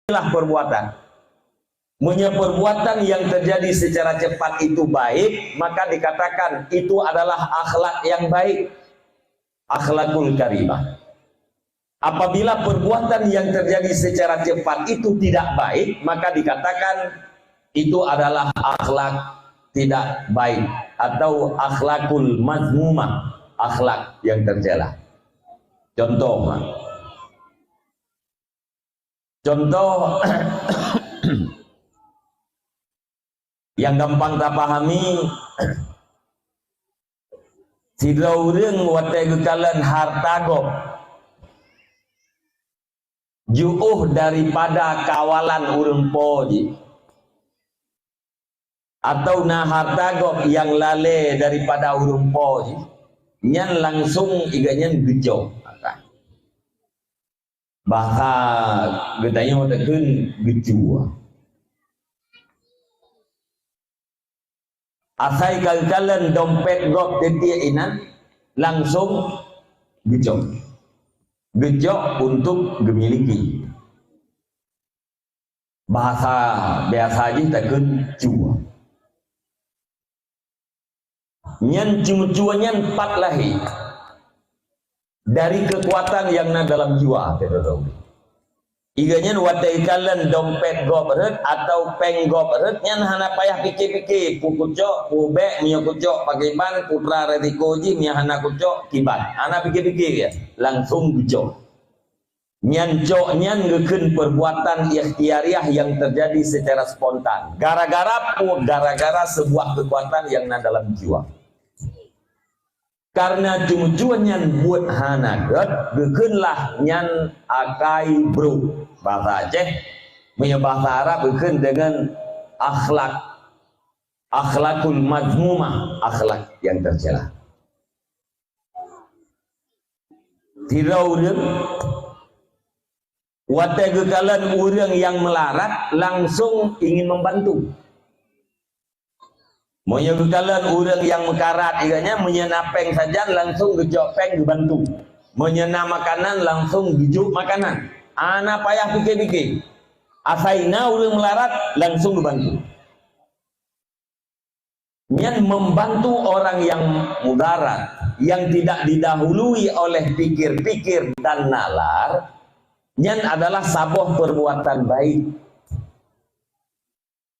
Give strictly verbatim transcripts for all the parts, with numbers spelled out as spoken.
Inilah perbuatan. Meunyoe perbuatan yang terjadi secara cepat itu baik, maka dikatakan itu adalah akhlak yang baik, akhlakul karimah. Apabila perbuatan yang terjadi secara cepat itu tidak baik, maka dikatakan itu adalah akhlak tidak baik atau akhlakul mazmumah, akhlak yang tercela. Contoh, contoh nyang gampang tapahami, sidroe ureuëng watée geukalon hareuta gob jiôh daripada kawalan ureuëng po jih, atau na hareuta gob nyang lalée daripada ureuëng po jih, nyan langsong gobnyan geucok. Bahasa geutanyoe takheun geucue. Asai ka geukalon dompet gob tiek-tiek inan, langsong geucok. Geucok untuk geumiliki. Bahasa biasa jih takheun cue. Nyan cue-cue nyan pat lahé dari keukuatan nyang na dalam jiwa, kata Daud. Gobnyan watée geukalon dompet gob rhot atau péng gob rhot, nyan hana payah pike-pike, peue kucok, peue bék, meunyoe kucok pakriban, peue teuma risiko jih, meunyoe hana kucok kiban. Hana pike-pike, langsong geucok. Nyan cok nyan geukheun perbuatan ikhtiariah yang terjadi secara spontan. Gara-gara peue? Gara-gara sebuah kekuatan yang na dalam jiwa. Karena cue-cue nyan buet hana gét, geukheunlah nyan akai brok. Bahasa Aceh, meunyoe bahasa Arab geukheun dengan akhlak. Akhlakul mazmumah, akhlak yang tercela. Sidroe ureuëng watée geukalon ureuëng nyang meularat, langsong ingin membantu. Meunyoe geukalon ureuëng nyang meukarat, gobnyan meunyoe na péng sajan, langsong geucok péng geubantu. Meunyoe na makanan, langsong geujok makanan. Hana payah pike-pike. Asai na ureuëng meularat, langsong geubantu. Nyan membantu orang yang mudarat, yang tidak didahului oleh pikir-pikir dan nalar, nyan adalah saboh perbuatan baik.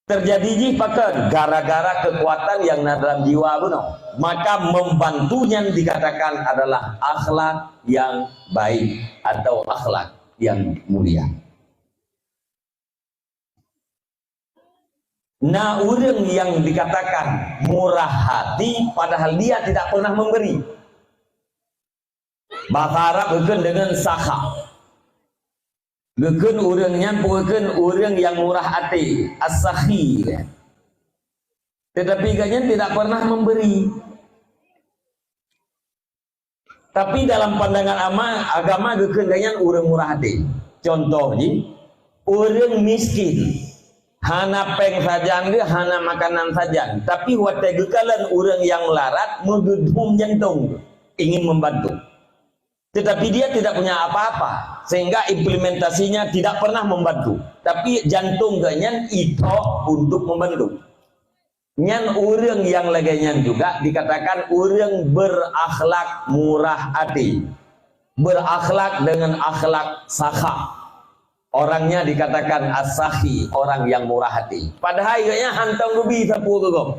Terjadi jih pakon? Gara-gara kekuatan yang na dalam jiwa bunoe. Maka membantu nyan dikatakan adalah akhlak yang baik atau akhlak yang mulia. Na ureuëng yang dikatakan murah hati, padahal dia tidak pernah memberi. Bahasa Arab geukheun dengan sakha. Geukheun ureuëng nyan, geukheun ureuëng yang murah hati, as-sakhi. Tetapi gobnyan tidak pernah memberi. Tapi dalam pandangan ama-, agama geukheun gobnyan ureuëng murah até. Contoh jih, ureuëng miskin, hana péng sajan geuh, hana makanan sajan, tapi watée geukalon ureuëng nyang meularat, meugeudum jantong, ingin membantu. Tetapi dia tidak punya apa-apa, sehingga implementasinya tidak pernah membantu. Tapi jantong gobnyan itok untuk membantu. Nyan ureuëng nyang lagée nyan juga dikatakan ureuëng berakhlak murah até, berakhlak dengan akhlak sakha. Orangnya dikatakan as-sakhi, orang yang murah hati. Padahai gobnyan hántom geubi sapeue keu gob.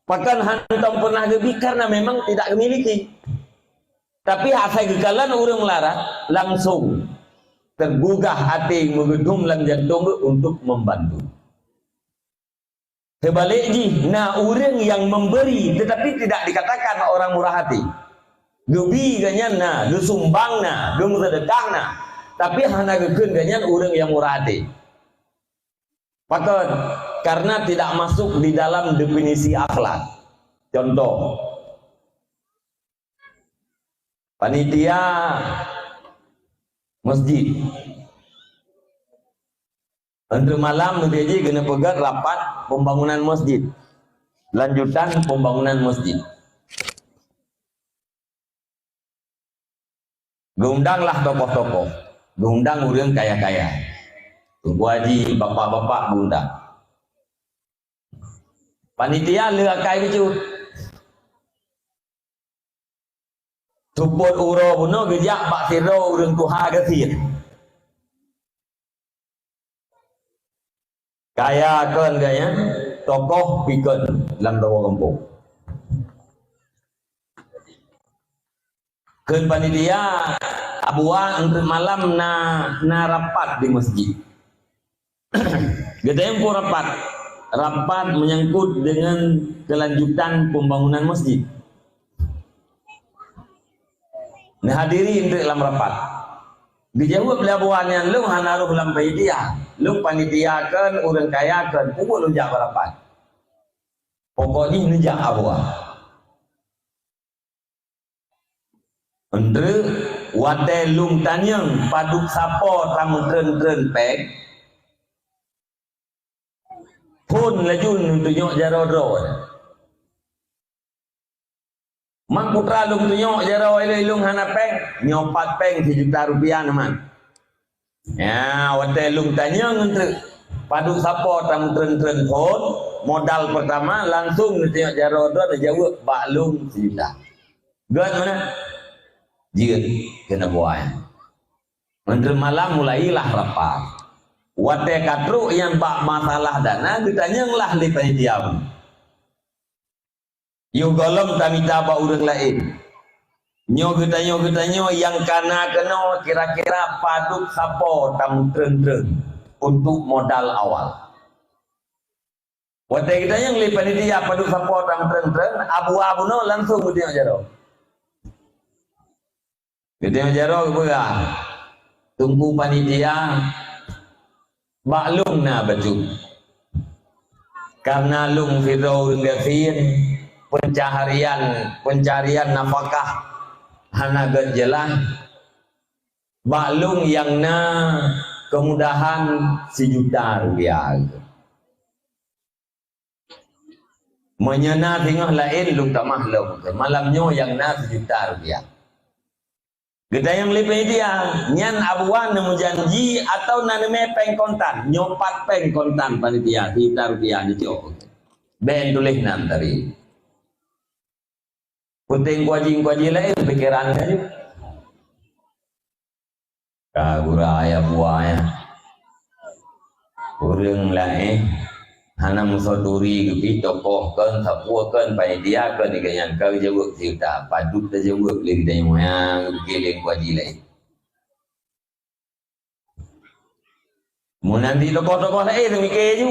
Bahkan hántom pernah geubi karena memang tidak memiliki. Tapi asai geukalon ureuëng meularat, langsong tergugah até, meugeudum lam jantong geuh untuk membantu. Seubalik jih, na ureuëng nyang memberi, tetapi tidak dikatakan orang murah hati. Geubi gobnyan na, geusumbang na, geumeuseudeukah na, tapi hana geukheun gobnyan ureuëng nyang murah hati. Pakon? Karena tidak masuk di dalam definisi akhlak. Contoh, panitia masjid. Untuk malam, meunyoe jih keuneuk peugét rapat pembangunan masjid. Lanjutan pembangunan masjid. Geuundanglah tokoh-tokoh. Geuundang ureuëng kaya-kaya. Teungku Haji, bapak-bapak geuundang. Panitia le akai bacut. Seupôt uroe bunoe geujak bak sidroe ureuëng tuha gasien. Kaya kon gobnyan, tokoh pi kon lam saboh gampông. Kheun panitia, "Abuwa, eunteuk malam na, na rapat di masjid." Geutanyoe peue rapat? Rapat menyangkut dengan kelanjutan pembangunan masjid. Neuhadiri eunteuk lam rapat. Geujaweueb lé abuwa nyan, "Lôn hana rhoh lam panitia. Lôn panitia kon, ureuëng kaya kon, peue buet lôn jak bak rapat. Pokok jih neujak abuwa." Eunteuk watée lôn tanyong padub sapo tameutreun-treun péng, phon laju neutunyok jaroe droe. "Man putra lôn tunyok jaroe ilée lôn hana péng?" "Nyoe pat péng sijuta rupiah neuh, man." Ya, watée lôn tanyong eunteuk padub sapo tameutreun-treun phon, modal pertama langsung neutunyok jaroe droe neujaweueb, "Bak lôn sijuta." Gét meunan? Jeuet keunan buai. Eunteuk malam mulailah rapat. Watée ka trok nyan bak masalah dana, geutanyonglah lé panitia. Yoh gohlom tamita bak ureuëng laén. Nyoe geutanyoe-geutanyoe nyang kana keunoe kira-kira padub sapo tameutreun-treun untuk modal awal. Watée geutanyong lé panitia padub sapo tameutreun-treun, abuwa bunoe langsung geutunyok jaroe. Geutanyoe jaroe geupeugah, "Teungku panitia, bak lôn na bacut. Karena lôn sidroe ureuëng gasien, pencaharian, pencarian nafakah hana gét jeulaih. Bak lôn nyang na keumudahan sijuta rupiah." Meunyoe na singoh laén lôn tamah lom, malam nyoe nyang na sijuta rupiah. Geutanyong lé panitia, "Nyan abuwa neumeujanji atawa na neumé péng kontan?" "Nyoe pat péng kontan panitia, sijuta rupiah neucok." "Bék tuléh nan tadi." Puténg kuaji-kuaji laén pikeran laju. Ka gura ayah buah nyan. Ureuëng laén hana meusapeue turi geubi tokoh kon, sapeue kon, panitia kon, di gobnyan ka geujaweueb sijuta, padub tajaweueb lé geutanyoe nyang geukirém kuaji laén. Meunan di tokoh-tokoh laén mike ju.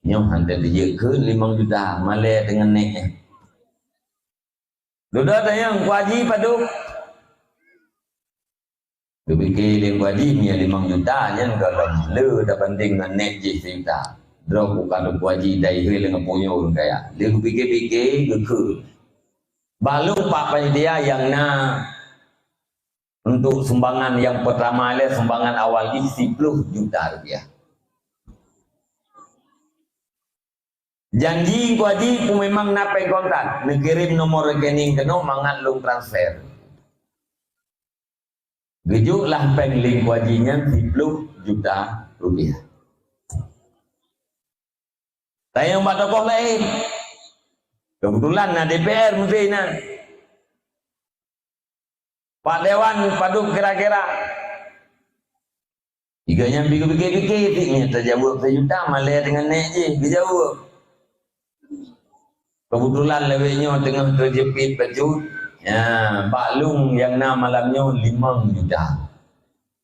Nyoe han teuh jeuet keu limong juta, malée deungon nék nyan. Dudoe tanyong, "Kuaji padub?" Geupike lé kuaji, meunyoe limong juta nyan gohlom le tabandeng ngon nék jih sijuta. Droe ku ka lôn kuaji dai hei leungeue punyueng ureuëng kaya. Lé geupike-pike, geukheun. Bak lôn pat panitia nyang na untuk sumbangan nyang peutama lé sumbangan awal jih siploh juta rupiah. Janji kuaji peue memang na péng kontan, neukirém nomor rekening keunoe mangat lôn transfer. Geujok lah péng lé kuaji nyan siploh juta rupiah. Tanyong bak tokoh laén. Keubeutulan na D P R meusti na. Pak Dewan padub kira-kira? Di gobnyan pike-pike, "Nyoe tajaweueb sijuta, malée deungon nék jih," geujaweueb. Keubeutulan lawét nyoe teungoh teujeuet bacut, ya, bak lôn nyang na malam nyoe limong juta.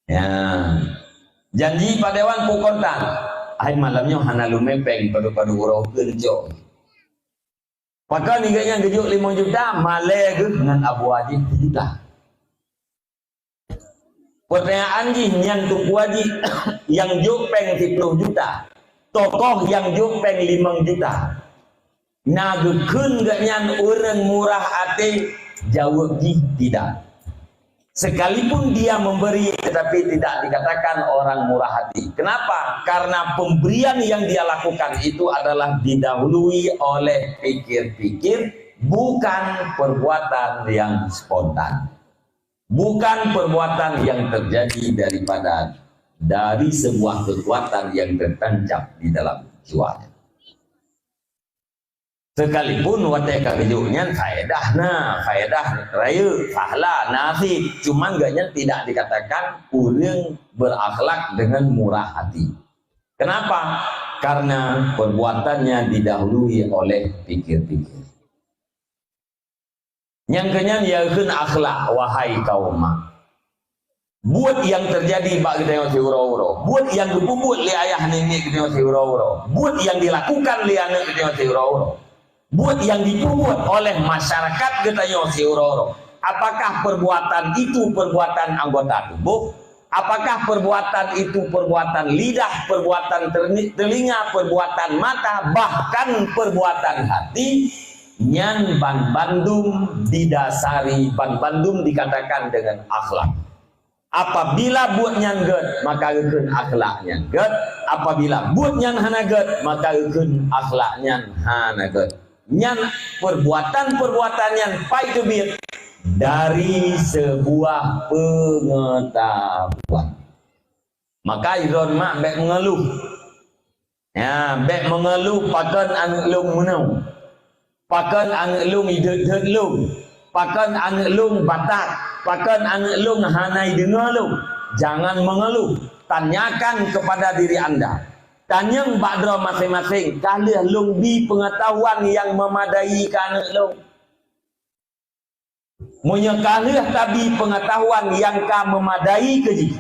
Ya. Janji Pak Dewan peue kontan. Hai malam nyoe hana lôn mé péng padub-padub uroe keu neucok. Pakon nibak nyan geujok limong juta, malée geuh ngon Abu Haji sijuta. Pertanyaan jih nyan Teungku Haji nyang jok péng siploh juta, tokoh nyang jok péng limong juta. Na geukheun gobnyan ureuëng murah até? Jaweueb jih tidak. Sekalipun dia memberi, tetapi tidak dikatakan orang murah hati. Kenapa? Karena pemberian yang dia lakukan itu adalah didahului oleh pikir-pikir, bukan perbuatan yang spontan. Bukan perbuatan yang terjadi daripada dari sebuah kekuatan yang tertancap di dalam jiwanya. Sekalipun watée ka geujok nyan faedah na, faedah rayeuk, pahala, nasib, cuman geuhnyan tidak dikatakan ureuëng berakhlak dengan murah hati. Kenapa? Karena perbuatannya didahului oleh pikir-pikir. Nyang keunyan, ya kheun akhlak, wahai kaum mak. Buet nyang teujadi bak geutanyoe siuroe-uroe, buet nyang geupeubuet lé ayah niniek geutanyoe siuroe-uroe, buet nyang dilakukan lé aneuëk geutanyoe siuroe-uroe, buet nyang jipeubuet oleh masyarakat geutanyoe siuroe-uroe, apakah perbuatan itu perbuatan anggota tubuh? Apakah perbuatan itu perbuatan lidah, perbuatan terni-, telinga, perbuatan mata, bahkan perbuatan hati? Nyan banbandum didasari, banbandum dikatakan dengan akhlak. Apabila buet nyan gét, maka geukheun akhlak nyan gét. Apabila buet nyan hana gét, maka geukheun akhlak nyan hana gét. Nyan perbuatan-perbuatan nyan pai teubiet dari sebuah pengetahuan. Maka droen mak bék mengeluh. Ya, bék mengeluh pakon aneuëk lôn meunoe. Pakon aneuëk lôn ideuet-deuet lôn. Pakon aneuëk lôn batat. Pakon aneuëk lôn hana ideungoe lôn. Jangan mengeluh. Tanyakan kepada diri anda. Tanyong bak droe maséng-maséng, ka lheueh lôn bi peungeutahuan nyang meumadai keu aneuëk lôn? Meunyoe ka lheueh tabi peungeutahuan nyang ka meumadai keu jih,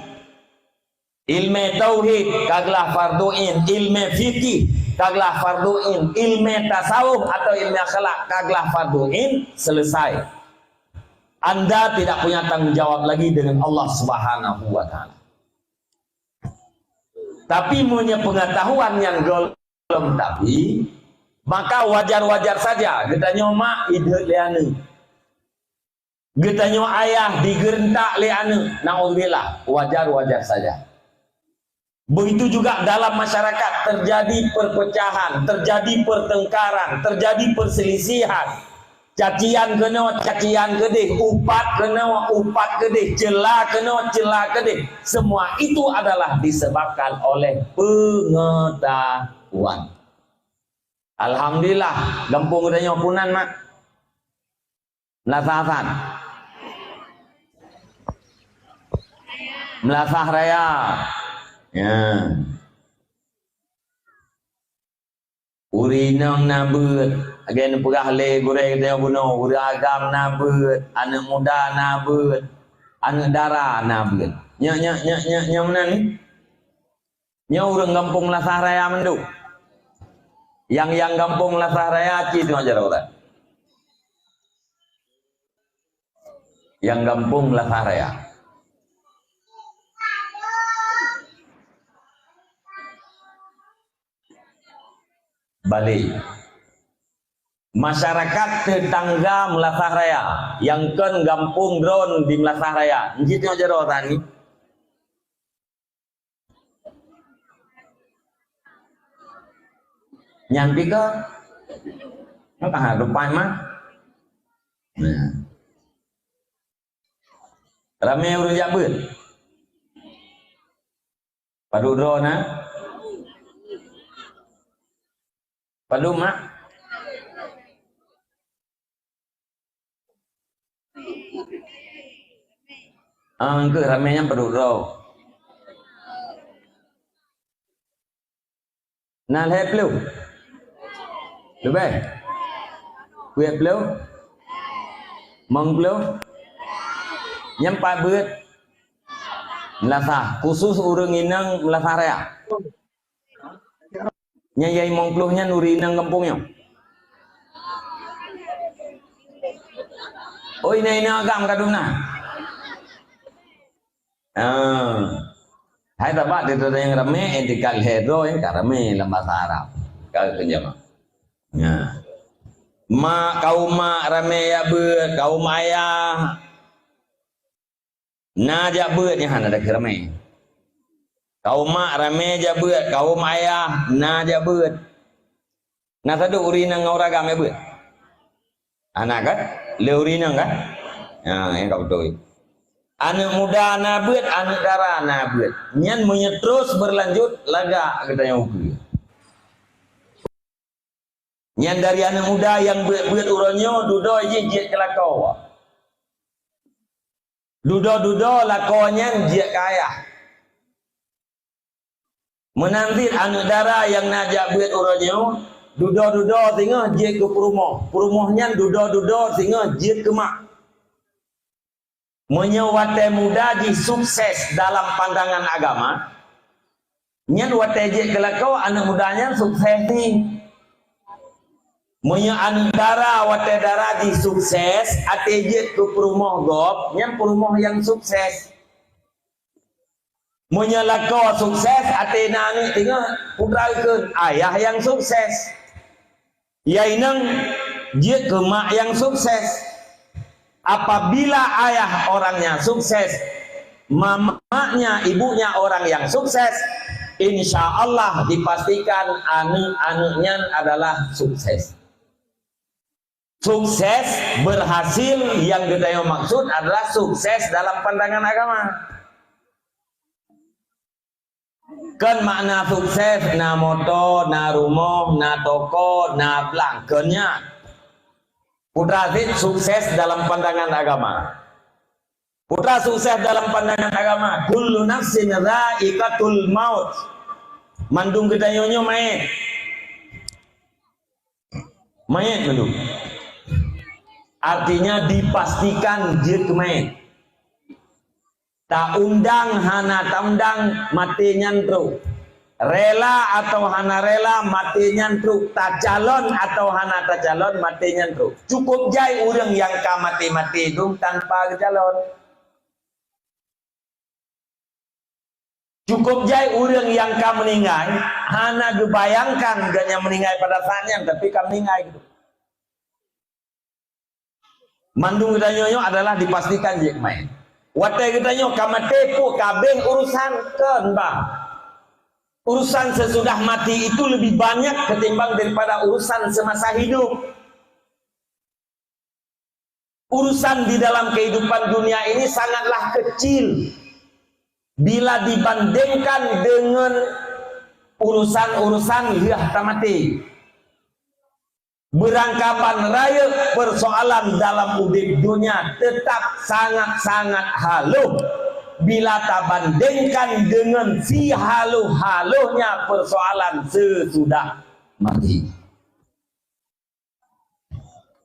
ilmé tauhid ka glah fardhu ain, ilmé fikih ka glah fardhu ain, ilmé tasawuf atau ilmé akhlak ka glah fardhu ain, selesai. Anda tidak punya tanggung jawab lagi dengan Allah Subhanahu wa Ta'ala. Tapi meunyoe peungeutahuan nyang gohlom tabi, maka wajar-wajar saja geutanyoe mak ideuet lé aneuëk. Geutanyoe ayah digeureuntak lé aneuëk, naudzubillah, wajar-wajar saja. Begitu juga dalam masyarakat terjadi perpecahan, terjadi pertengkaran, terjadi perselisihan. Cacian keunoe, cacian keudeh, upat keunoe, upat keudeh, ceula keunoe, ceula keudeh. Semua itu adalah disebabkan oleh pengetahuan. Alhamdulillah, gampông geutanyoe punan, mak. Meulasah san. Meulasah raya. Ya. Ureuëng inong na beuet, lagée neupeugah lé gurée geutanyoe bunoe, ureuëng agam na beuet, aneuëk muda na beuet, aneuëk dara na beuet. Nyoe, nyoe, nyoe, nyoe, nyoe meunan ni. Nyoe ureuëng gampông Meulasah Raya mandum. Nyang, nyang gampông Meulasah Raya cit nyoe jaroe urat. Nyang gampông Meulasah Raya. Bali. Masyarakat tetangga Meulasah Raya, nyang kon gampông droen di Meulasah Raya. Nyan cit nyoe jaroe urat ni. Nyan pih ka. Nyoe ka rupai mah. Nah. Ramé ureuëng jak beuet. Padub droe na? Padub mak? Ah, engkeuh ramé nyan padub droe. Na lhée ploh? Leubeh? Peuet ploh? Limong ploh? Nyan pat beuet? Meulasah. Khusus ureuëng inong Meulasah Raya. Nyang, nyang limong ploh nyan ureuëng inong gampông nyoe. Oh, inong-inong agam ka dum na. Ah. Hai sabab di tu nyang ramé, eh, di kat lhée droe nyang ka ramé lam basa Arab. Ka keu jamaah. Nya. Mak, kaum mak ramé jak beuet, kaum ayah. Na jak beuet nyan hana dakeuh ramé. Kaum mak ramé jak beuet, kaum ayah na jak beuet. Na saduek ureuëng inong ngon ureuëng agam jak beuet? Hana kan? Lé ureuëng inong kan? Ha, nyang ka beutôi. Aneuk muda na beuet, aneuk dara na beuet. Nyan meunyoe terus berlanjut, lagak geutanyoe ukeue. Nyan dari aneuk muda nyang beuet-beuet uroe nyoe, dudoe jih jeuet keu lakoe. Dudoe-dudoe lakoe nyan jeuet keu ayah. Meunan cit aneuk dara nyang na jak beuet uroe nyoe, dudoe-dudoe singoh jeuet keu peurumoh. Peurumoh nyan dudoe-dudoe singoh jeuet keu mak. Meunyoe watée muda jih sukses dalam pandangan agama, nyan watée jeuet keu lakoe aneuk muda nyan sukses ni. Meunyoe aneuk dara watée dara jih sukses, até jeuet keu peurumoh gob, nyan peurumoh nyang sukses. Meunyoe lakoe sukses, até na aneuk teungoh, putra kheun, ayah nyang sukses. Ya inong jeuet keu mak nyang sukses. Apabila ayah orangnya sukses, mamaknya, ibunya orang yang sukses, insya Allah dipastikan aneuk-aneuk nyan adalah sukses. Sukses, berhasil, nyang geutanyoe maksud adalah sukses dalam pandangan agama. Kon makna sukses na moto, na rumoh, na toko, na blang, kon nyan. Putra cit sukses dalam pandangan agama. Putra sukses dalam pandangan agama, kullu nafsin dha'iqatul maut. Mandum geutanyoe nyoe manyét. Manyét mandum. Artinya dipastikan jeuet keu manyét. Taundang hana taundang, maté nyan trok. Rela atau hana rela, maté nyan trok. Tacalon atau hana tacalon, maté nyan trok. Cukup jai ureuëng nyang ka maté-maté dum tanpa geucalon. Cukup jai ureuëng nyang ka meuninggai, hana geubayangkan gobnyan meuninggai pada saat nyan, tapi ka meuninggai gitu. Mandum geutanyoe nyoe adalah dipastikan jeuet keu manyét. Watée geutanyoe ka maté, peue ka abéh urusan, kon bah. Urusan sesudah mati itu lebih banyak ketimbang daripada urusan semasa hidup. Urusan di dalam kehidupan dunia ini sangatlah kecil bila dibandingkan dengan urusan-urusan lheueh tamaté. Beurangkaban rayeuk, persoalan dalam udeb dunia tetap sangat-sangat haloh bila tabandingkan dengan si haloh-halohnya persoalan sesudah mati.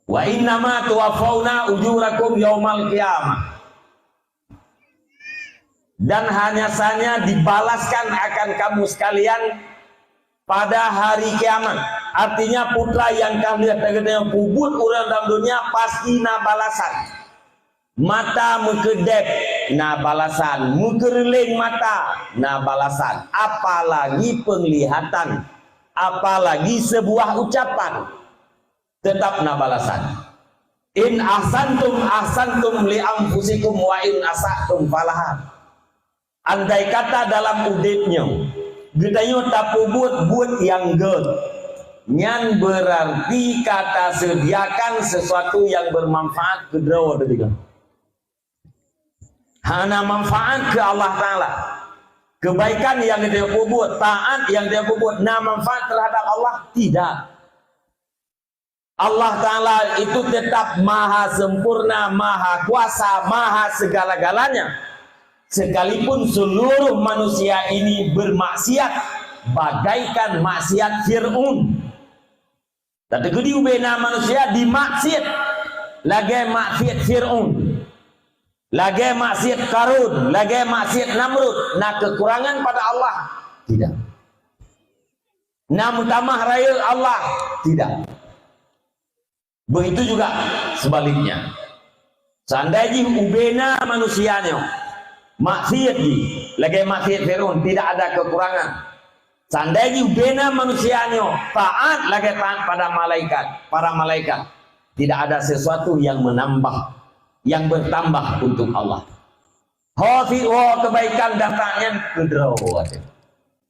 "Wa innama tuwaffauna ujurakum yaumal qiyamah." Dan hanya saja dibalaskan akan kamu sekalian pada hari kiamat. Artinya, putra nyang ka lheueh teugeuteupeue peubuet ureuëng dalam dunia pasti na balasan. Mata meukeudeb na balasan, meukeureuléng mata na balasan, apalagi penglihatan, apalagi sebuah ucapan, tetap na balasan. "In ahsantum ahsantum li anfusikum wa in asa'tum falaha." Andai kata dalam udeb nyoe geutanyoe tapeubuet buet nyang gét, nyan beurarti ka taseudiakan sesuatu nyang bermanfaat keu droe teuh. Hana manfaat keu Allah Taala. Kebaikan nyang geutanyoe peubuet, taat nyang geutanyoe peubuet, na manfaat terhadap Allah? Tidak. Allah Taala itu tetap maha sempurna, maha kuasa, maha segala-galanya. Sekalipun seluruh manusia ini bermaksiat bagaikan maksiat Fir'aun. Tateukeudi ubena manusia dimaksiat lagée maksiat Fir'aun, lagée maksiat Karun, lagée maksiat Namrud, na kekurangan pada Allah? Tidak. Na meutamah rayeuk Allah? Tidak. Begitu juga sebaliknya. Seandai jih ubena manusia nyoe maksiat jih lagée maksiat Fir'aun, tidak ada kekurangan. Seandai jih ubena manusia nyoe taat lagée taat pada malaikat, para malaikat, tidak ada sesuatu yang menambah, yang bertambah untuk Allah. Ho siwoe kebaikan datang nyan keu droe.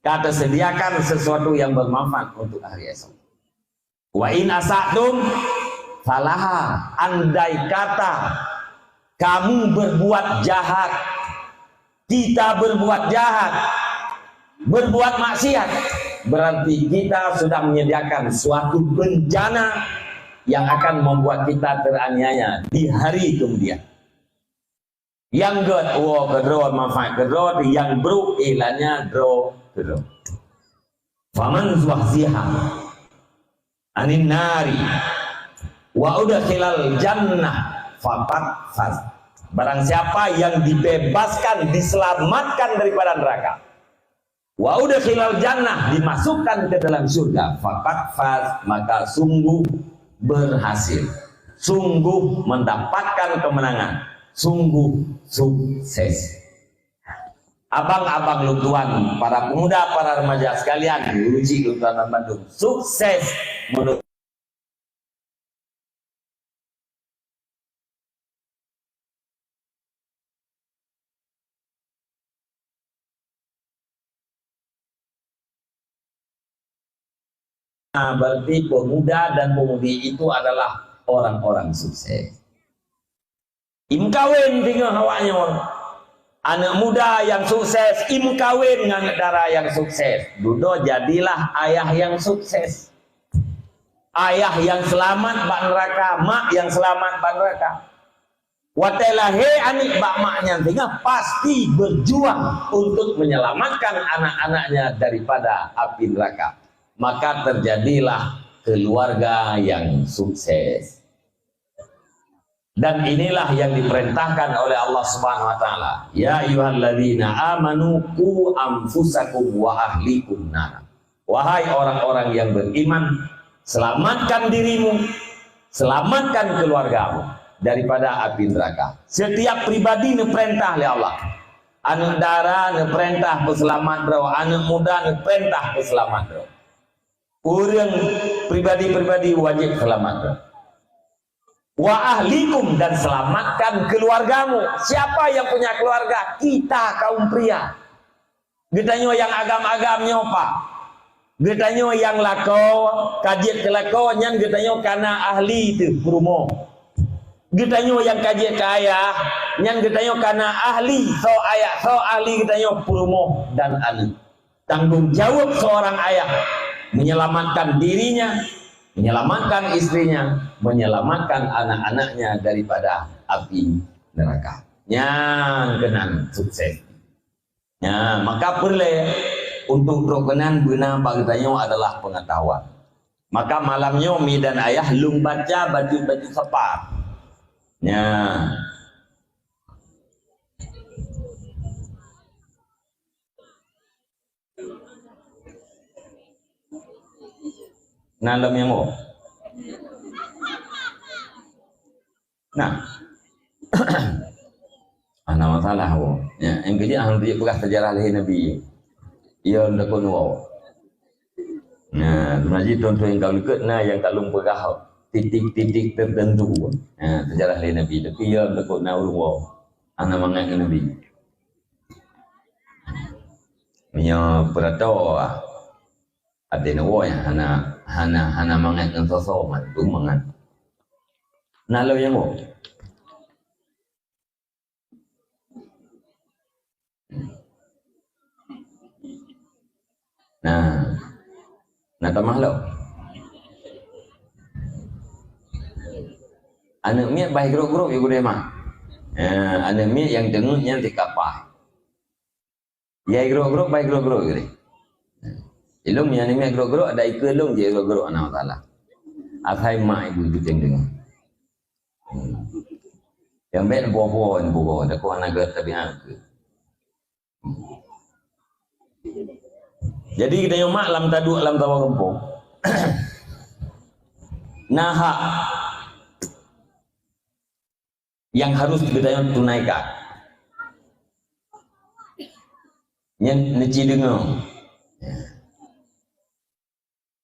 Ka teuseudiakan sesuatu yang bermanfaat untuk hari esok. "Wa in asa'tum falaha." Andai kata Kamu berbuat jahat, kita berbuat jahat, berbuat maksiat, berarti kita sudah menyediakan suatu bencana yang akan membuat kita teraniaya di hari kemudian. Nyang gét woe keudroe, manfaat keudroe, nyang brôk iélannya droe keudroe. Faman zuhziha anin nari wa udkhilal jannah faqad faz. Barang siapa yang dibebaskan, diselamatkan daripada neraka, wa udkhilal jannah, dimasukkan ke dalam surga, faqad faz, maka sungguh berhasil, sungguh mendapatkan kemenangan, sungguh sukses. Abang-abang lôn tuan, para pemuda, para remaja sekalian, guru cik lôn tuan dan bandum, sukses menurut Nah, berarti pemuda dan pemudi itu adalah orang-orang sukses. Imeukawen teungoh awaknyoe. Aneuk muda nyang sukses, imeukawen ngon aneuk dara nyang sukses. Dudoe jadilah ayah nyang sukses. Ayah nyang seulamat bak neuraka, mak nyang seulamat bak neuraka. Watée lahé aneuk bak mak nyan teungoh pasti berjuang untuk menyelamatkan anak-anaknya daripada api neraka. Maka terjadilah keluarga yang sukses. Dan inilah yang diperintahkan oleh Allah Subhanahu wa taala, "Ya ayyuhalladzina amanu qu anfusakum wa ahlikum nara." Wahai orang-orang yang beriman, selamatkan dirimu, selamatkan keluargamu daripada api neraka. Setiap pribadi neupeurintah lé Allah. Aneuk dara neupeurintah peuseulamat droe, aneuk muda neupeurintah peuseulamat droe. Ureuëng pribadi-pribadi wajéb seulamat. Wa ahlikum, dan selamatkan keluargamu. Siapa yang punya keluarga? Kita, kaum pria. Geutanyoe nyang agam-agam nyoe, Pak. Geutanyoe nyang lakoe, ka jeuet keu lakoe, nyan geutanyoe kana ahli teuh peurumoh. Geutanyoe nyang ka jeuet keu ayah, nyan geutanyoe kana ahli, soe ayah, soe ahli geutanyoe peurumoh dan aneuk. Tanggung jawab seorang ayah menyelamatkan dirinya, menyelamatkan istrinya, menyelamatkan anak-anaknya daripada api neraka. Nyan keunan sukses. Nya, maka peureulée untuk trok keunan beuna bak geutanyoe adalah pengetahuan. Maka malam nyoe mi dan ayah lôn baca bacut-bacut sapa. Nya. Na lom nyang woe. Nah. Hana masalah woe. Ya, nyang keujeuet hana peugah sejarah lahé Nabi. Iya, takot woe. Nah, teuma jih tuan-tuan nyang ka likot na nyang ka lôn peugah titik-titik tertentu. Nah, sejarah lahé Nabi. Tapi iya, takot na ureuëng woe. Hana mangat ngon Nabi. Meunyoe peuratoe, até neuwoe nyang hana, hana, hana mangat ngon soe-soe, mandum mangat. Na lom nyang woe. Nah, na tamah lom. Aneuk miet bah grok-grok yue gudée mah. Nah, aneuk miet nyang teungeut nyan sikapah. Yai grok-grok, bai grok-grok geuréh. Ilôn nyang nimiet grok-grok, ada ikeue lôn jih grok-grok, hana masalah. Asai mak ibu kucing deungoe. Hmm. Nyang bèk neupo-po, neupo-po, takot hana gét tabiat keu. Jadi, geutanyoe mak lam taduek lam saboh gampông. Na hak nyang harus geutanyoe tunaikan. Nyan neuci deungoe.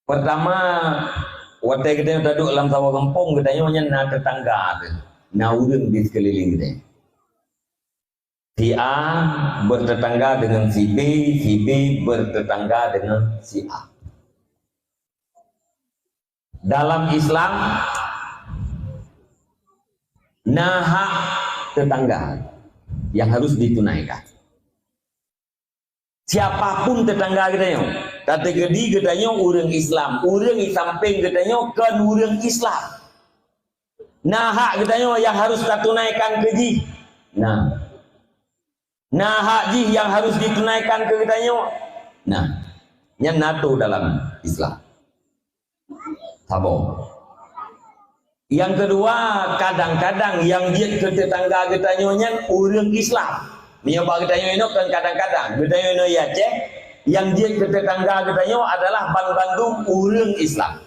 Pertama, watée geutanyoe taduek lam saboh gampông, geutanyoe nyan na teutangga teuh, na ureuëng di sikeulileng geutanyoe. Si A bertetangga dengan si B, si B bertetangga dengan si A. Dalam Islam, na hak tetangga yang harus ditunaikan. Siapapun tetangga geutanyoe, kateugodi geutanyoe ureuëng Islam, ureuëng di sampéng geutanyoe kon ureuëng Islam. Na hak geutanyoe nyang harus tatunaikan keu jih. Nah. Na hak jih nyang harus ditunaikan keu geutanyoe. Nah, nyan na tho dalam Islam. Saboh. Nyang keudua, kadang-kadang nyang jeuet keu tetangga geutanyoe nyan ureuëng Islam. Meunyoe bak geutanyoe inoe kon kadang-kadang, geutanyoe inoe di Aceh, nyang jeuet keu tetangga geutanyoe adalah banmandum ureuëng Islam.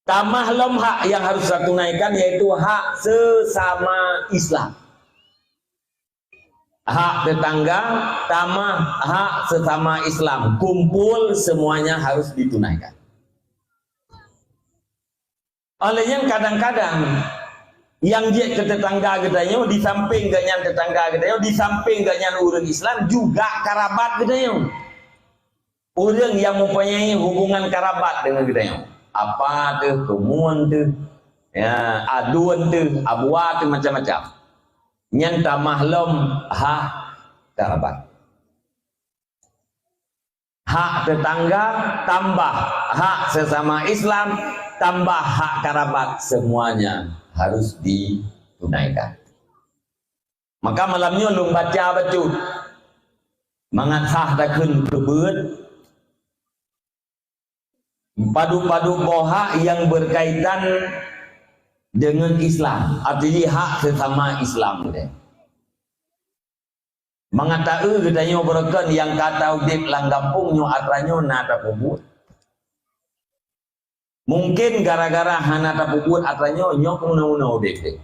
Tamah lom hak nyang harus tatunaikan, yaitu hak sesama Islam. Hak tetangga, tamah hak sesama Islam. Kumpul, semuanya harus ditunaikan. Oleh nyan kadang-kadang nyang jeuet keu tetangga geutanyoe, di sampéng geuh nyan tetangga geutanyoe, di sampéng geuh nyan ureuëng Islam, juga karabat geutanyoe. Ureuëng nyang mempunyai hubungan karabat deungon geutanyoe, apa teuh, keumuen teuh, ya, aduen teuh, abua teuh, macam-macam. Nyan tamah lom hak karabat. Hak tetangga, tambah hak sesama Islam, tambah hak karabat, semuanya harus ditunaikan. Maka malam nyoe lôn baca bacut mangat sah takheun keu beuet padub-padub boh hak nyang berkaitan dengan Islam, artinya hak sesama Islam teuh. Mangat taeu geutanyoe beureukan nyang ka taudeb lam gampông nyoe atra nyoe na tapeubuet. Mungken gara-gara hana tapeubuet atra nyoe, nyoe meuna-meuna udeb teuh.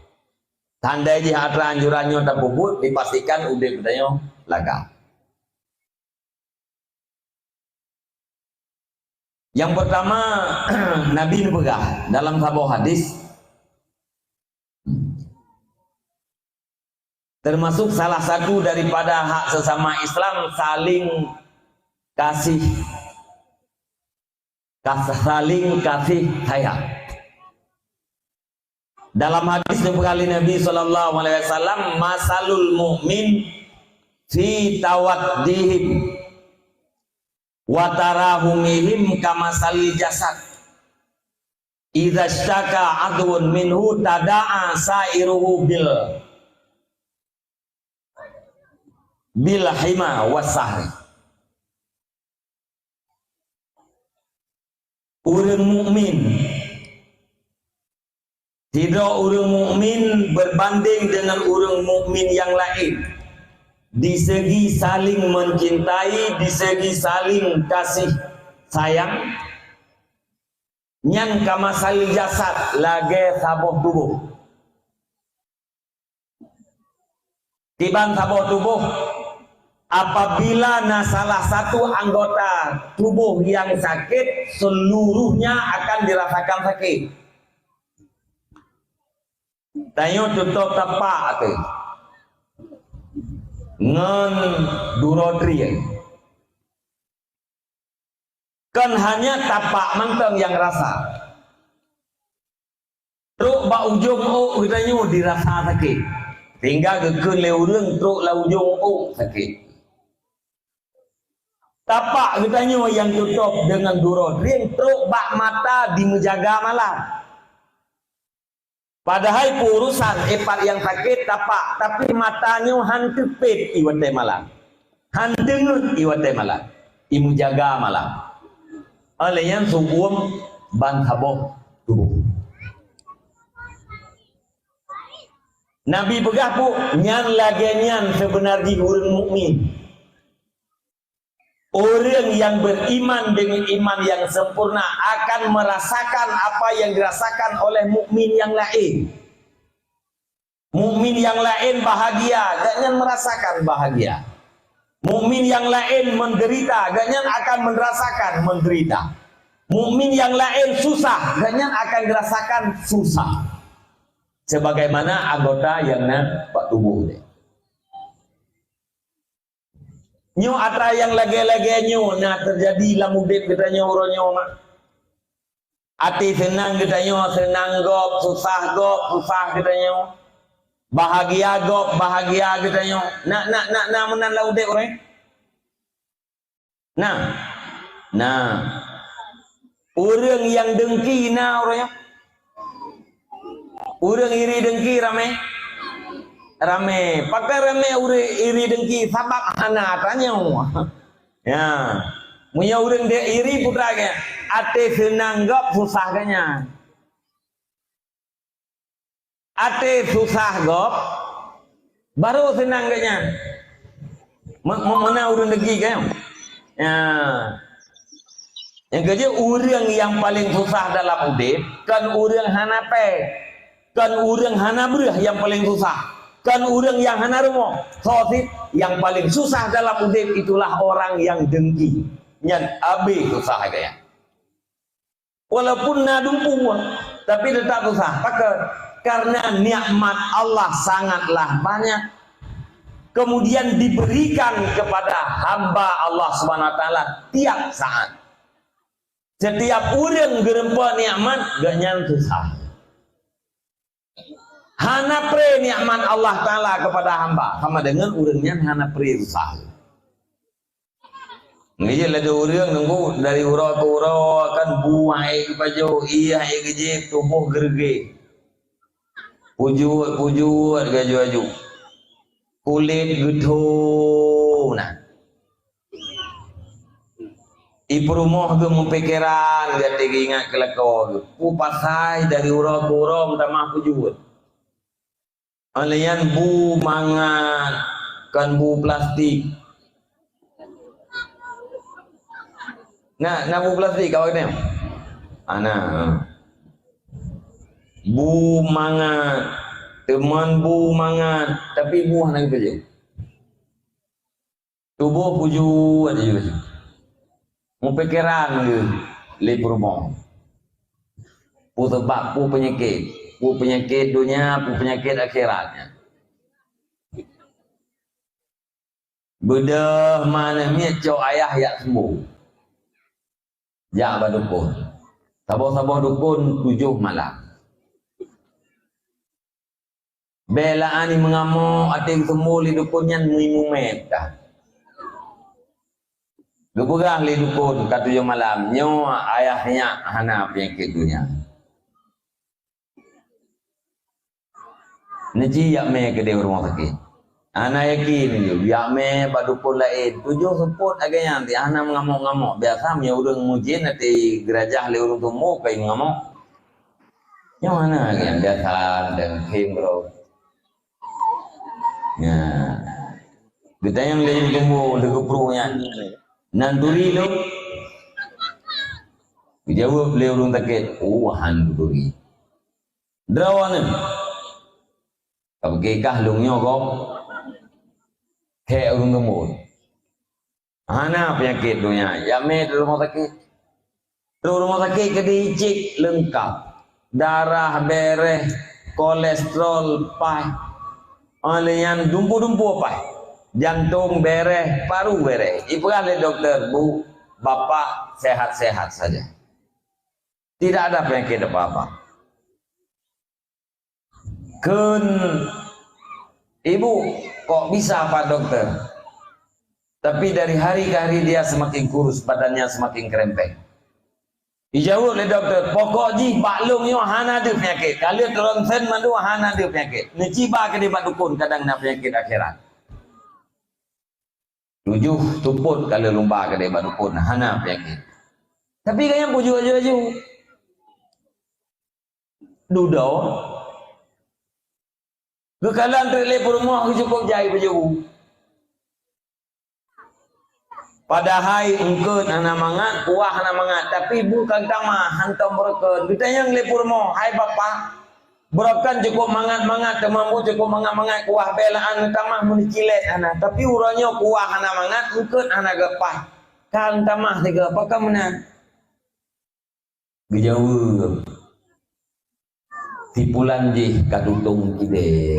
Tandai jih atra anjuran nyoe tapeubuet, dipastikan udeb geutanyoe lagak. Yang pertama, Nabi neupeugah dalam saboh hadis, termasuk salah satu daripada hak sesama Islam saling kasih, kas-, saling kasih sayang. Dalam hadis neupeugah lé Nabi sallallahu alaihi wasallam, "Masalul mu'min fi tawaddihim wa tarahumihim kamasalil jasad. Idza syaka adwun minhu tada'a sa'iruhu bil, bil hima was sahri." Ureuëng mukmin, sidroe ureuëng mukmin berbanding dengan ureuëng mukmin yang lain di segi saling mencintai, di segi saling kasih sayang. Nyan kamasalil jasad, lagée saboh tuboh. Kiban saboh tuboh, apabila na salah satu anggota tuboh yang sakit, seluruhnya akan dirasakan sakit. Tanyoe tutôb tapak teuh ngon duroe drien. Kon hanya tapak mantong nyang rasa. Trok bak ujong ôk geutanyoe dirasa sakét. Sehingga geukheun lé ureuëng trok lam ujong ôk sakét. Tapak geutanyoe nyang tutôb deungon duroe drien trok bak mata dimeujaga malam. Padahai peurusan ipat nyang sakét tapak, tapi mata nyoe han teupét iwatée malam. Han deungeut iwatée malam. Imeujaga malam. Óh lheueh nyan seuuem ban saboh tuboh. Nabi peugah, "Peue nyan lagée nyan seubeuna jih ureuëng mukmin." Ureuëng nyang beriman dengan iman yang sempurna akan merasakan apa yang dirasakan oleh mukmin yang lain. Mukmin yang lain bahagia, gobnyan merasakan bahagia. Mukmin yang lain menderita, gobnyan akan merasakan menderita. Mukmin yang lain susah, gobnyan akan dirasakan susah. Sebagaimana anggota nyang na bak tuboh nyan. Nyoe atra nyang lagée-lagée nyoe na teujadi lam udeb geutanyoe uroe nyoe, mak. Até seunang geutanyoe, seunang gob, susah gob, susah geutanyoe. Bahagia gob, bahagia geutanyoe. Na, na, na, na meunan lam udeb ureuëng? Na. Na. Ureuëng nyang dengki na ureuëng nyan? Ureuëng iri dengki ramé? Ramé. Pakon ramé ureuëng iri dengki? Sabab hana tanyoe. Ya. Meunyoe ureuëng deuek iri putra geuh, até seunang gob susah geuh nyan. Até susah gob, barô seunang geuh nyan. Me-, me-, meunan ureuëng dengki kan? Ya. Nyang keujeuet, ureuëng nyang paleng susah dalam udeb, kon ureuëng hana péng, kon ureuëng hana breueh nyang paleng susah, kon ureuëng nyang hana rumoh. Soe cit nyang paleng susah dalam udeb, itulah orang yang dengki. Nyan abéh susah geuh nyan. Walaupun na dumpeue, tapi tetap susah. Pakon? Karena nikmat Allah sangatlah banyak. Kemudian diberikan kepada hamba Allah Subhanahu wa Taala tiap saat. Setiap ureuëng geureumpok nikmat, geuhnyan susah. Hana pré nikmat Allah Taala kepada hamba, sama dengan ureuëng nyan hana pré susah. Ngiyeue laju ureuëng nunggu dari uroe keu uroe, kan bu hai geupajoh, ié hai geujép, tuboh geureugeh. Pujut-pujut geuaju-aju. Kulét geutho na. Ipeurumoh geuh meupikeran, gata geuingat keu lakoe geuh. Peue pasai dari uroe keu uroe meutamah pujut. Óh lheueh nyan bu mangat, kon bu plastik. Na, na bu plastik awak nyoe? Ana. Bu mangat, teuma bu mangat, tapi bu hana geupajoh. Tuboh pujut aju. Meupikeran lé, lé peurumoh. Peue sabab, peue peunyakét? Peue peunyakét donya, peue peunyakét akhirat nyan. Beudôh ma aneuk miet cok ayah jak seumbung. Jak bak dukon. Saboh-saboh dukon tujoh malam. Bèk la'an imeungamok, até geuseumbung lé dukon nyan meuimeumèt dah. Geupeugah lé dukon ka tujoh malam, nyoe ayah nyak hana peunyakét donya. Neuci jak mè keudéh u rumoh sakét. Hana yakin laju, jak mè bak dukon laén. Tujoh seupôt lagèe nyan, hana meungamok-ngamok. Biasa meunyoe ureueng mujén até geurajah lé ureueng tumbô ka meungamok. Nyoe hana lagèe nyan, biasa dan khem droe. Nyan. Geutanyong lé ureueng tumbô, lé geuprueng nyan. Nan turi lôn? Geujaweueb lé ureueng sakét, "Oh, han turi." Droeneuh. Ka beukikah lôn nyoe gob? Hék ureueng tumbô. Hana peunyakét donya, jak mè di rumoh sakét. Trok rumoh sakét keudéh icék leungkap. Darah bèrèh, kolesterol paih. Óh lheueh nyan dumpeue-dumpeue paih. Jantong bèrèh, paru bèrèh. Ipeugah lé dokto, "Bu, bapak sehat-sehat saja. Tidak ada penyakit apa-apa." Kheun, "Ibu, kok bisa, Pak Dokter? Tapi dari hari ke hari dia semakin kurus, badannya semakin kerempeng." Ijaweueb lé dokto, "Pokok jih bak lôn nyoe hana deuh peunyakét. Ka lheueh ronsen mandum hana deuh peunyakét. Neuciba keudéh bak dukon, kadang na peunyakét akhirat." Tujoh seupôt ka lheueh lumba keudéh bak dukon, hana peunyakét. Tapi gobnyan pujut aju-aju. Dudoe. Geukalon trép lé peurumoh geucukôp jai bajée bu. Padahai eungkôt hana mangat, kuah hana mangat, tapi bu ka geutamah, hantom beureukan. Geutanyong lé peurumoh, "Hai bapak, beureukan cukôp mangat-mangat, teuma bu cukôp mangat-mangat, kuah bèk la'an geutamah meuneucilek hana. Tapi uroe nyoe kuah hana mangat, eungkôt hana geupaih. Ka geutamah sigoe, pakon meunan?" Geujaweueb, "Sipulan jih ka tutong kidée."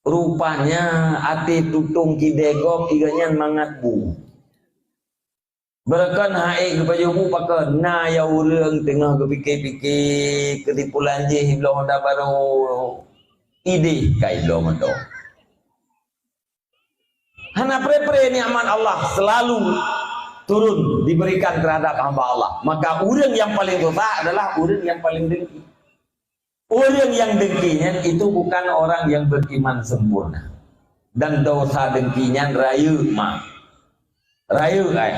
Rupanya até tutong kidée gob iga nyan mangat bu. Beureukan hai geupajoh bu pakon, na ya ureuëng teungoh geupike-pike keutimpulan jih bloe honda barô, ideh kai bloe mantong. Hana pre-pre nikmat Allah selalu turun diberikan terhadap hamba Allah. Maka ureuëng yang paling susah adalah ureuëng yang paling dengki. Ureuëng yang dengki nyan itu bukan orang yang beriman sempurna. Dan dosa dengki nyan rayeuk ma. Rayeuk ai.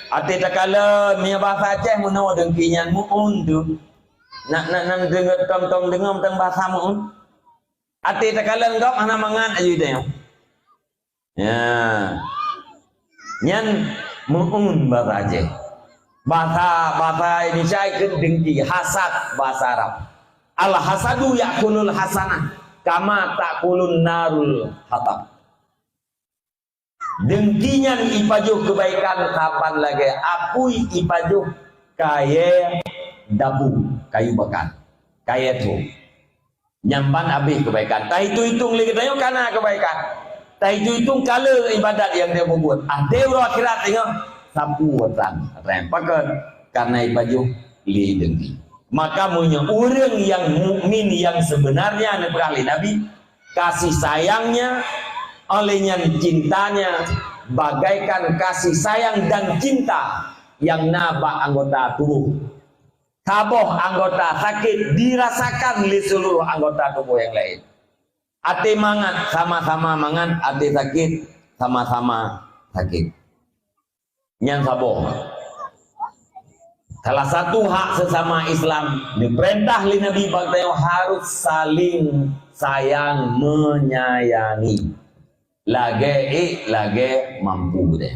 Até takalon meunyoe bahasa Aceh meunoe dengki nyan meu'un tu. Nak, nak, nak deungoe tom-tom deungoe teuntang bahasa meu'un. Até takalon gob hana mangat aju teuh. Ya. Nyan meu'un bahasa Aceh. Bahasa, bahasa Indonesia ikheun dengki, hasad bahasa Arab. Al-hasadu ya'kulul hasanah kama ta'kulun narul hatab. Dengki nyan ipajoh keubaikan saban lagée apui ipajoh kayée dabu, kayu bakar, kayée tho. Nyan ban habéh keubaikan. Tahitung-hitung lé geutanyoe kana keubaikan. Tahitung-hitung kala ibadat nyang teupeubeuet. Até uroe akhirat teungoh sapu atan. Atan pakon? Karena ipajoh lé dengki. Maka meunyoe ureuëng nyang mukmin nyang sebenarnya neupeugah lé Nabi, kasih sayangnya, oleh nyan cintanya, bagaikan kasih sayang dan cinta nyang na bak anggota tuboh. Saboh anggota sakét dirasakan lé seluruh anggota tuboh nyang laén. Até mangat, sama-sama mangat, até sakét, sama-sama sakét. Nyan saboh. Salah satu hak sesama Islam diperintah lé Nabi bak tanyoe harus saling sayang menyayangi. Lagée ék, lagée mampu deh.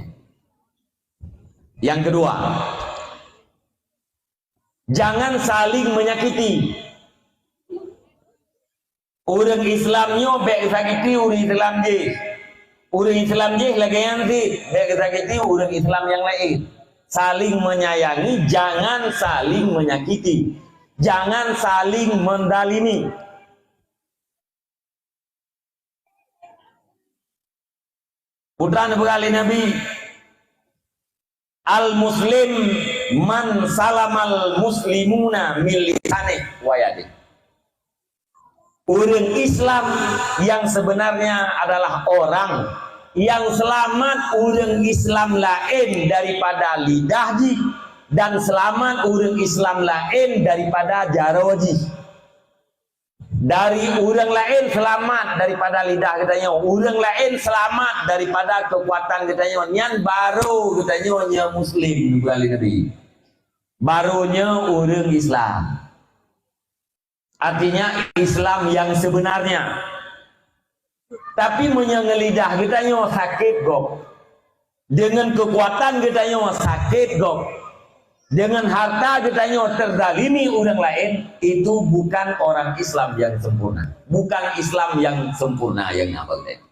Yang kedua, jangan saling menyakiti. Ureuëng Islam nyoe bék sakiti ureuëng Islam jih. Ureuëng Islam jih lagée nyan cit, bék sakiti ureuëng Islam nyang laén. Saling menyayangi, jangan saling menyakiti. Jangan saling mendalimi. Putra neupeugah lé Nabi, "Al-muslim man salamal muslimuna min lisanih wa yadih." Ureuëng Islam yang sebenarnya adalah orang yang selamat ureuëng Islam laén daripada lidah jih dan selamat ureuëng Islam laén daripada jaroe jih. Dari ureuëng laén seulamat daripada lidah geutanyoe, ureuëng laén seulamat daripada keukuatan geutanyoe, nyan barô geutanyoe nyoe muslim, neupeugah lé Nabi. Barô nyoe ureuëng Islam. Artinya Islam yang sebenarnya. Tapi meunyoe ngon lidah geutanyoe sakét gob, deungon keukuatan geutanyoe sakét gob, deungon harta geutanyoe teuzalimi ureuëng laén, itu bukan orang Islam yang sempurna. Bukan Islam yang sempurna nyang na bak geutanyoe.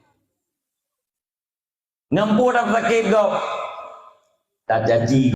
Ngon peue tasakét gob? Tacaci